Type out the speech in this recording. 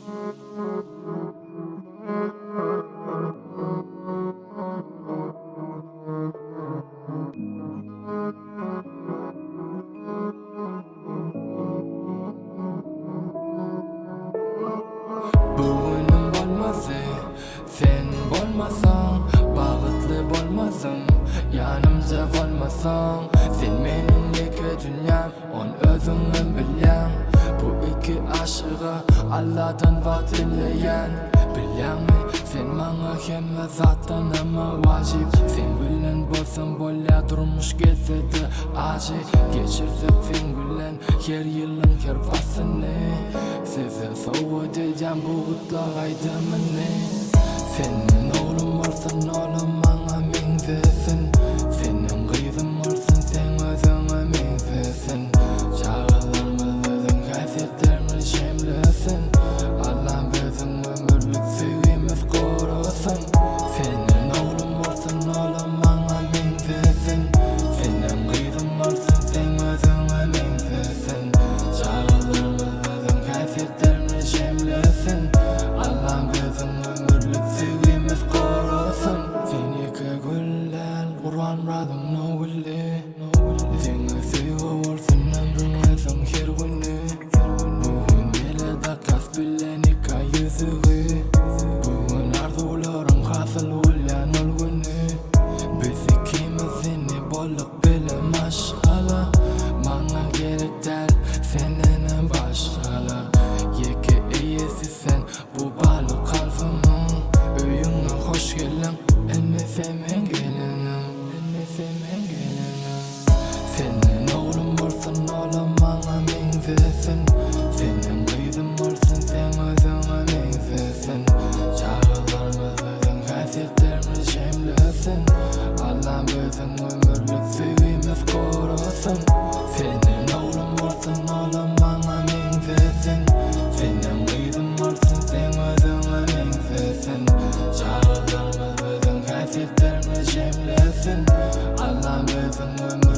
Bu günüm bolmazdy sen bolmasaň Bagtly bolmazdym ýanymda bolmasaň Sen meniň ýeke dünýäm ony özüňem bilýäň Bu iki aşyga Alladan wagt dileýän Bilýäňmi sen maňa hemme zatdanama wajyp Seň bilen bolsam bolýa durmuş gelsede ajy Geçirsek seň bilen Her ýylyň her paslyny Size sowgat edýän bu gutlag aýdymyny Senden oglum bolsun olam maňa meňzesin Senden gyzym bolsun seň özüňe meňzesin Çagalarymyz biziň häsiýetlerimiz jemlesin Allam biziň ömürlik söýgimiz gorasyn Senden oglum bolsun olam maňa meňzesin Senden gyzym bolsun seň özüňe meňzesin Çagalarymyz biziň häsiýetlerimiz jemlesin Allam biziň ömürlik söýgimiz gorasyn Sen ýeke gül däl Gurbanmyradyň nowgüli Diňe söýgi bolsun ömrüňiziň her güni Bu gün bile dakas bile nika ýüzügi Bu gün arzuwlaryň hasyl bolýan ol güni Biz ikimiz indi bolduk bile maşgala Maňa gerek däl sendenem başgalar Ýeke eýesi sen bu baly kalbymyň Öýüňe hoş geldiň indi sen meň gelinim Indi sen meň gelinim Senden oglum bolsun olam maňa meňzesin Senden gyzym bolsun seň özüňe meňzesin Çagalarymyz biziň häsiýetlerimiz jemlesin Allam biziň ömürlik söýgimiz gorasyn Senden oglum bolsun olam maňa meňzesin Senden gyzym bolsun seň özüňe meňzesin Çagalarymyz biziň häsiýetlerimiz jemlesin Allam biziň ömürlik.